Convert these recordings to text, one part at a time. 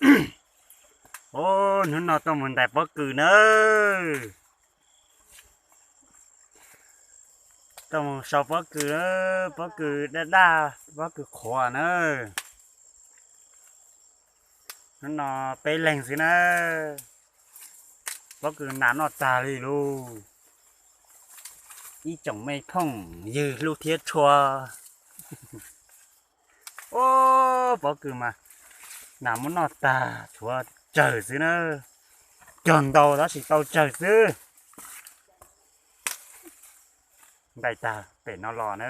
Ub, hnub no tuaj mus ntais pob kws nawb. Tuaj mus sau pob kws na, pob kws daj daj, pob kws qhuav na. Hnub no peb leeg xwb na. Pob kws nas noj tag li lauj. Ib tsoom me phooj ywg hlub thiab tshua. Ub, pob kws mas nas muab noj tag, tshuav tsawg xwb na. Cog ntau tab sis tau tsawg xwb. Ntais tag pem no los na.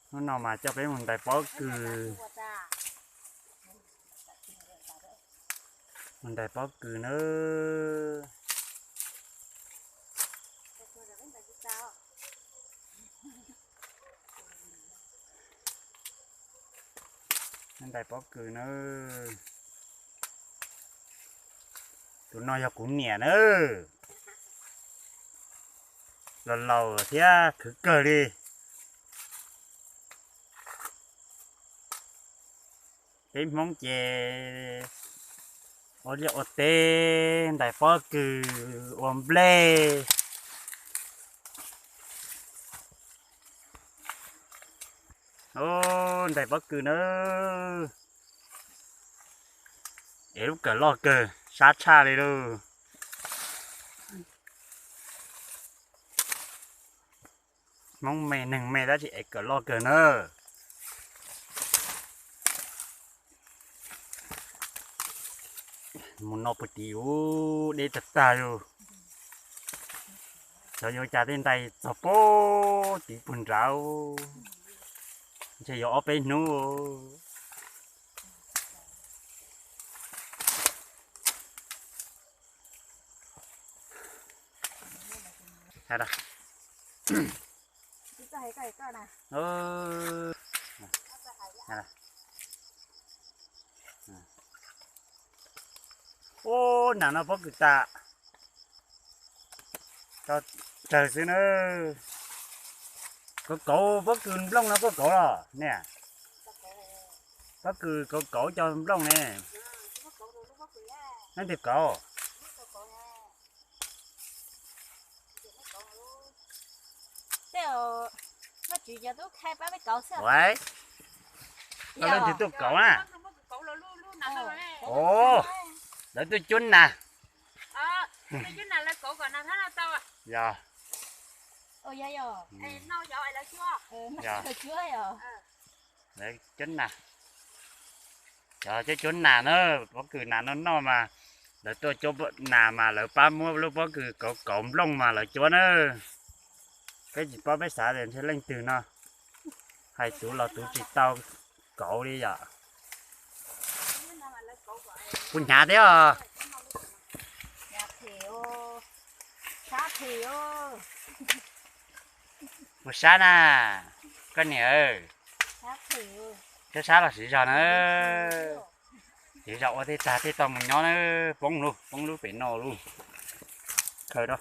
Hnub no mas coj peb mus ntais pob kws. Mus ntais pob kws na. Ntais pob kws na. Tus no yog kuv niam na. Laus laus thiab khwv kawg li. Peb Hmoob ces ua liaj ua teb, ntais pob kws, ua nplej. Ub, ntais pob kws na. Es lub kawm loj kawg, sab tshaj li lauj. Hmoob me neeg me tab sis es kawm loj kawg na. Mus no puag tim ub deb tag tag yus. Xyov yuav cas tej ntais txog puag tim puag nrad, ntshe yuav ob peb hnub. Ub, nas no pob kws tas, tsawg xwb na. Kauv kauv pob kws nplooj no kuj kauv los niam. Pob kws kauv kauv cov nplooj ne. Leej twg kauv? Ua, leej twg tuaj kauv na? Ov, lawv tuaj cuab nas. Yog, lawv cuab nas. Cov cuab cuab nas na, pob kws nas noj noj mas lawv tuaj cuab nas mas lawv pab muab lub pob kws kauv kauv nplooj mas lawv cuab na. Peb tsis paub peb xav tias ntshe leej twg no, hais tus los tus tsis tau kauv li yom. Kuv hnyav thiab os. Mus sab na, koj niam, sab sab los siv zog na. Siv zog ua tej tag tej tau mus nyob na, poob lub, poob lub pem no lub. Khaws rau.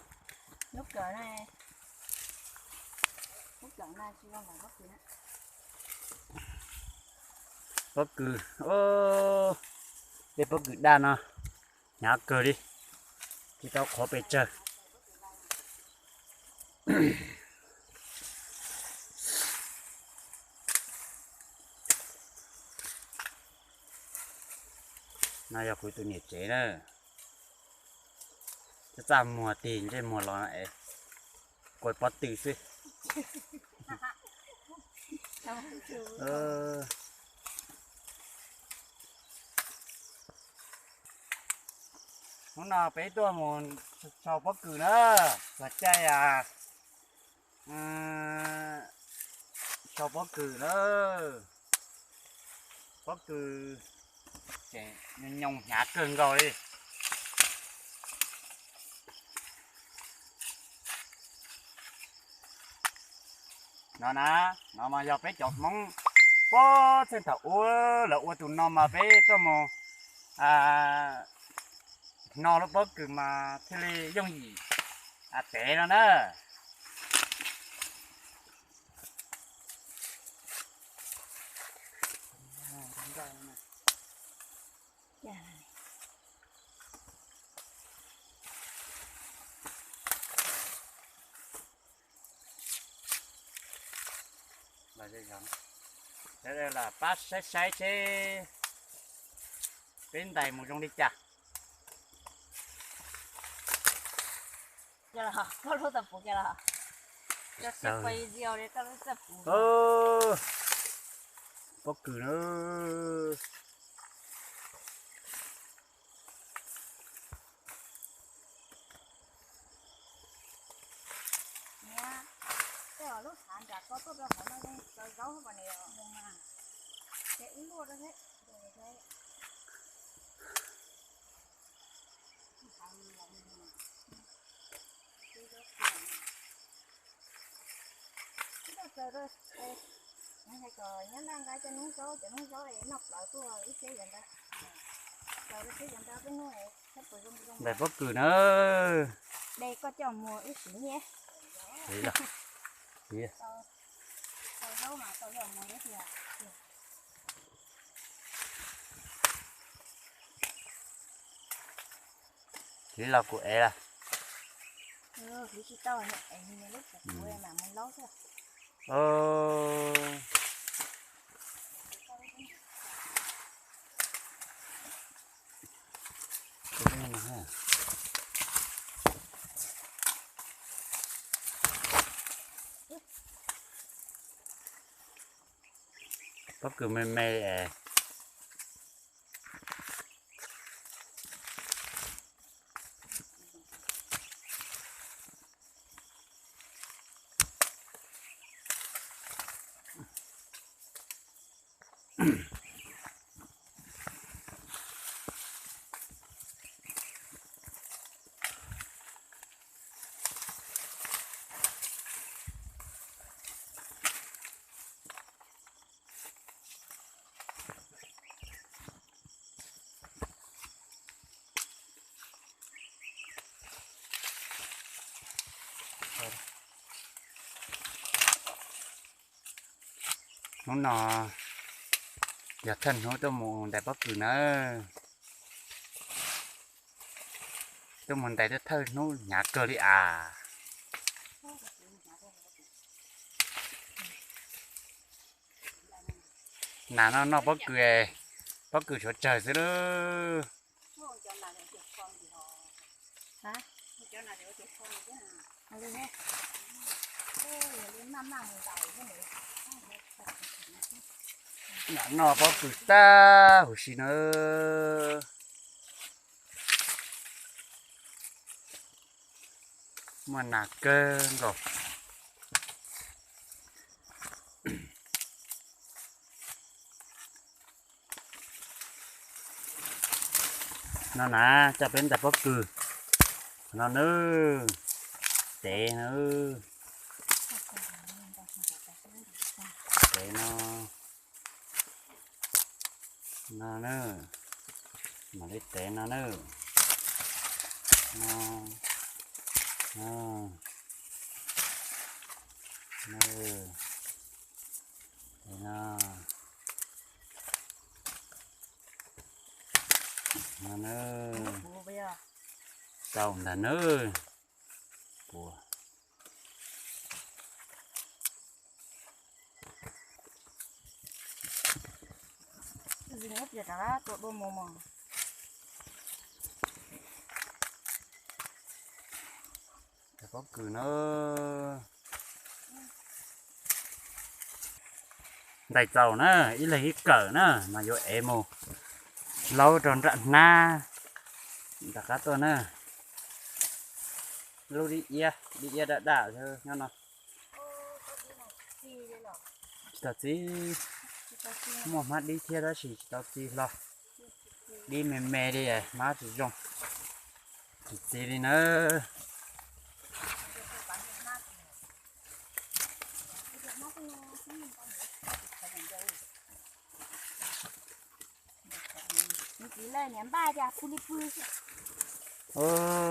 Pob kws, tej pob kws daj no hnyav kawg li, tsis tau qhuav pes tsawg. No yog kuv tus niam tsev na. Txaj txaj muag tig ntsej muag los es kuj pob tw xwb. Hnub no peb tuaj mus sau pob kws na, txog caij sau pob kws na. Pob kws ces nyoos hnyav kawg nkaus li. No na, no mas yog peb cov Hmoob puag txheej thaum ub lawv ua tus no mas peb tuaj mus no lub pob kws mas thiaj li yooj yim tev no na. Pab saib saib seb peb ntais mus zoo li cas. Pob kws na. Niam, tej lub hav nram ko tuaj rau qhov no zoo txawv zaub mas ne, ces wb luaj rau thiab. Nyob nqa cov noob zaub, cov noob zaub noj plawv tuaj ib seb yuav ntau, plawv seb yuav ntau peb hnub. Ntais pob kws na. De koj coj mus wb siv nyiaj. Tau zaub mas tau zaub mus tiag. Tsis los kuv ev lawm. Tsis tau, lub kuv mam mus laub xwb. Pob kws me me es. Hnub no yog thawj hnub tuaj mus ntais pob kws na. Tuaj mus ntais thawj hnub hnyav kawg li as. Nas no noj pob kws, pob kws tshuav tsawg xwb lawm. Nas noj pob kws tag huv si na. Muaj nas kawg nkaus. No na, coj peb ntais pob kws no nawb. Tev na. Tev no. No na. Mam li tev no na. No. No. No. No na. Tau ntag nawb. Puas. Ntais pob kws na. Ntais txaus na, ib leeg ib kawm na, mas yuav ev mus laub rau nram hnab nram qab tuaj na. Lub dib iab, dib iab daj daj nyob no. Tsis tau txiv, muaj hmab dib thiab tab sis tsis tau txiv hlo. Dib me me li, hmab tsis zoo, tsis txiv li nawb.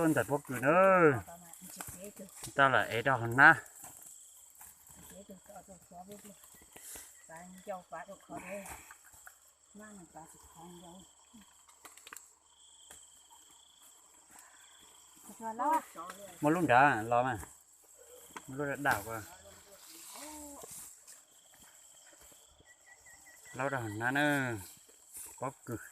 Ntais pob kws na, tau lawm ev rau hauv hnab. Ncau pav rau khov, mab no pav tsis khov ncau. Muaj lub nrad los mas, muaj lub daj daj ko. Laub rau hauv hnab na, pob kws.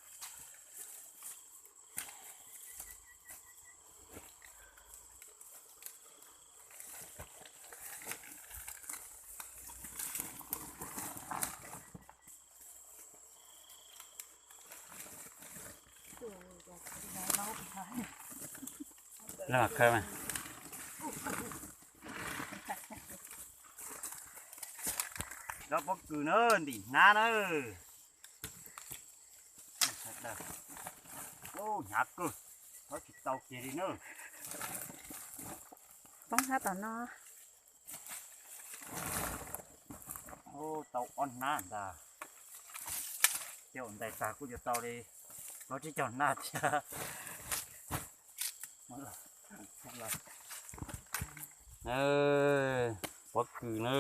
Los khaws mas. Cov pob kws na, ntim hnab na. Hnyav kawg, tsis tau kiag li na. Poob hnab tom no. Tau ob hnab ntag. Ces ntais tag kuj yuav tau li plaub tsib caug hnab thiab. Pob kws na.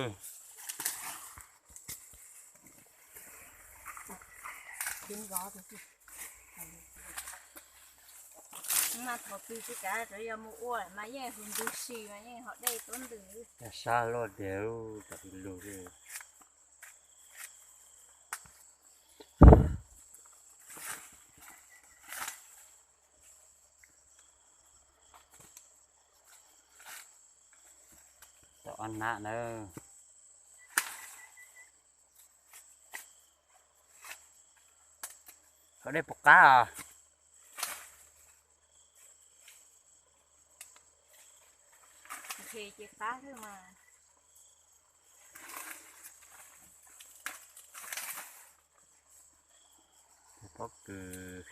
Mas thaum twg tsis kav, tsuas yog mus ua mas yeej hu ntws si mas yeej ho dej tuab ntws. Sab luaj tiag, tam sis lug li. Tau ob hnab na. Koj dej puas qab os? Ces qab xwb mas. Pob kws.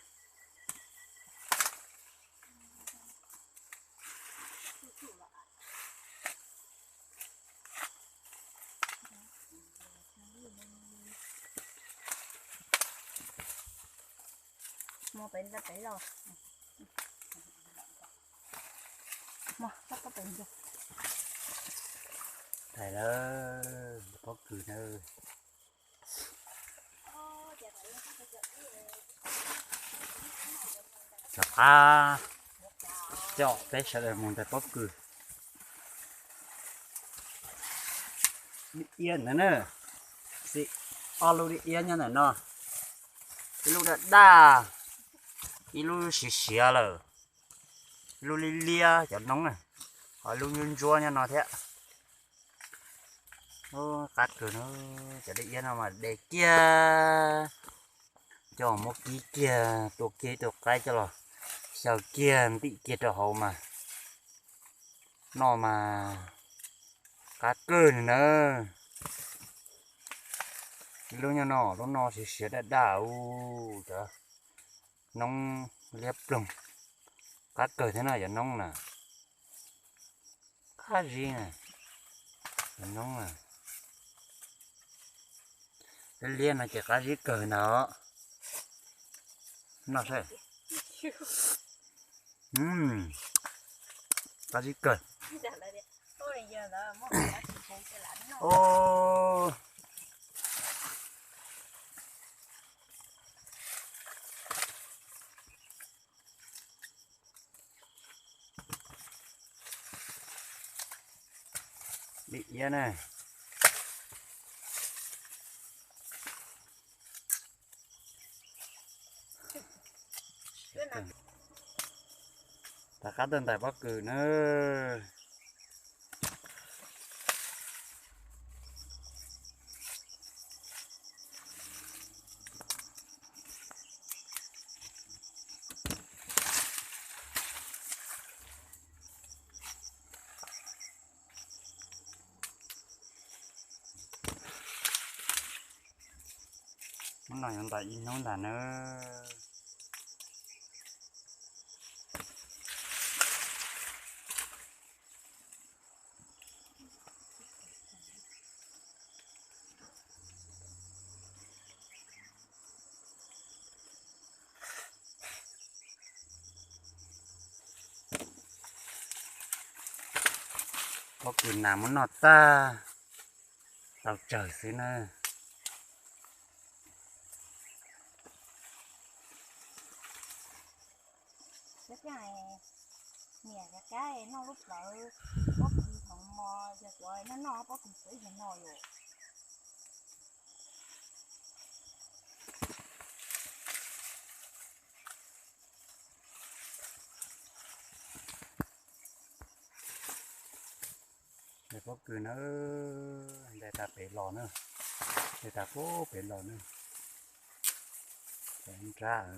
Mus pem ntawd pem los. Mus, txhob pem ntawd. Thaiv lawm, pob kws na. Rov qab coj peb sawv daws mus ntais pob kws. Dib iab ntawd na, xim ob lub dib iab nyob ntawm no, ib lub daj daj, ib lub siav siav lawm, ib lub liab liab cov noob, ho ib lub ntsuab ntsuab nyob no thiab. Qab kawg na, cov dib iab no mas de kiag, coj muab kib kiag, tua kiag ib tug qaib coj los xyaw kiag ntim kiag rau hauv mas noj mas qab kawg li na. Ib lub nyob no, lub no siav siav daj daj, cov noob liab ploog, qab kawg thiab no cov noob na. Qab zib na, cov noob na. Liab liab no ces qab zib kawg ntag. Noj saib. Qab zib kawg. Dib iab na. Rov qab tuaj ntais pob kws na. Hnub no yuav ntais ib hnub ntag nawb. Pob kws nas muab noj tag, tau tsawg xwb na. Niam rov qab noj lub plawv pob kws thaum mos, yog cov noj noj pob kws txawv ib yam no yom. Ntais pob kws na, ntais tas pem los na, ntais tas pem los na, nrab.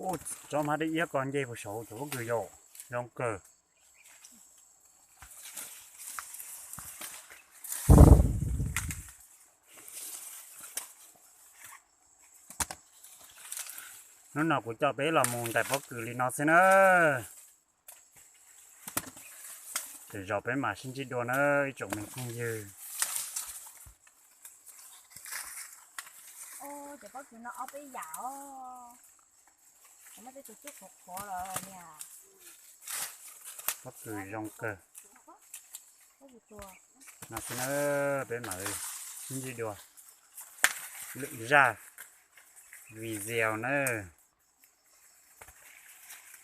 Ub, tsob hmab dib iab ko nce puag saud cov pob kws yom, zoo kawg. Hnub no kuv coj peb los mus ntais pob kws li no xwb na. Lwm zaus peb mam sib ntsib dua na ib tsoom me phooj ywg. Cov pob kws no ob peb yam os. Pob kws zoo kawg. No xwb na, peb mam sib ntsib dua lwm zaj video na.